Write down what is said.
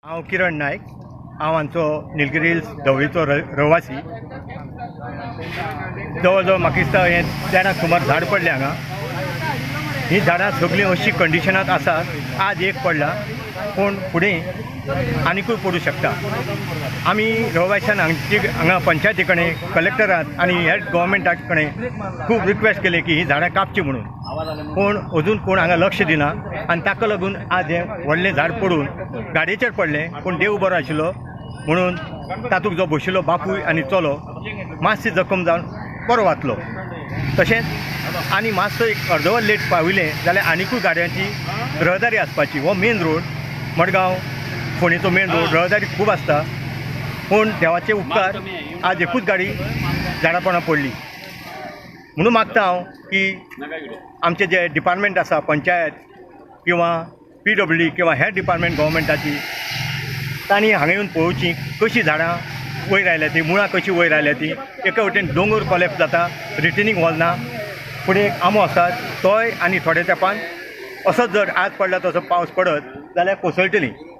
हांव किरण नायक, हांव हांचो निलगिरी हिल्स धवळीचो रहिवासी. जवळ जवळ म्हाका दिसता हें 13 सुमार झाड पडलें हांगा. ही झाडां सगळीं अशी कंडिशनांत आसा, आज एक पडला पूण फुडें आनिकूय पडूं शकता. आमी रहिवाशान हांगची हांगा पंचायती कडेन, कलेक्टरान आनी हेर गव्हर्मेंटा कडेन खूब रिक्वेस्ट केली की ही झाडां कापची म्हणून, पूण अजून कोण हांगा लक्ष दिना आनी ताका लागून आज हें व्हडलें झाड पडून गाडयेचेर पडलें. पूण देव बरो आशिल्लो म्हणून तातूंत जो बशिल्लो बापूय आनी चलो मातशी जखम जावन बरो वाचलो. तशेंच आनी मातसो एक अर्दवर लेट पाविल्लें जाल्यार आनिकूय गाडयांची रहदारी आसपाची. हो मेन रोड, मडगांव फोंडेचो मेन रोड, रहदारी खूब आसता, पूण देवाचे उपकार आज एकूच गाडी झाडां पडली. म्हणून मागता हांव की आमचे जे डिपार्टमेंट आसा, पंचायत किंवा PWD किंवा हेर डिपार्टमेंट गव्हर्मेंटाची, तांणी हांगा येवन पळोवची कशीं झाडां वयर आयल्या ती, मुळां कशीं वयर आयल्या ती. एका वटेन दोंगर कोलॅप्स जाता, रिटेनिंग वॉल ना, फुडें एक आंबो आसा तोय आनी थोड्या तेंपान असोच जर आज पडला तसो पावस पडत जाल्यार कोसळटली.